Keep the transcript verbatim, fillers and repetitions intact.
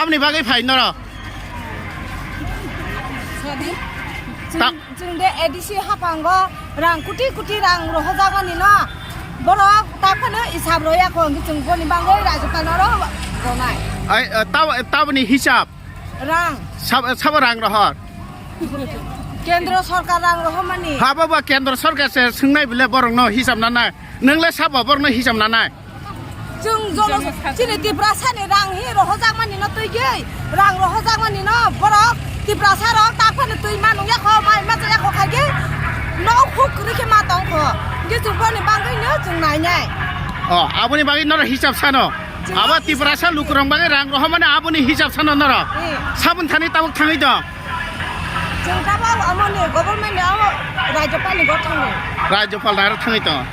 Tamni bagwi phai norok? Ta- Chwng, chwng de A D C haphango rang kuti kuti rang rohojakmani no. Borok takhano isab roya kho, hwnkhe chwng boni bagwi rajyapal no ro-, ronai. Ai, eh, tab-, taboni hisab? Rang. Sab-, sabo rang rohor? Kendro sorkar rang rohormani. Habo ba kendro sorkar se swngnai bile borokno hisab nanai. Nwngle sabo borokno hisab nanai? Chwng jono chini Tiprasani rang hi rohojakmani no twi gwi, rang rohojakmani no borok Tiprasa rok takhano twi ma nung yakho, mai ma cha yakho khai gwi, nok huk kwrwi khe ma tong kho. Hwnkhe chwng boni bagwi no chwng nainai. O, aboni bagwi norok hisab sano. Chwng Abo hisab Tiprasa sano. Lukurok bagwi rang rohormani aboni hisab sano norok. Eh. Sabun thani tabuk thangwi tong. Chwng tabuk amoni government ni abo Rajyapal ni go thango. Rajyapal ni aro thangwi tong.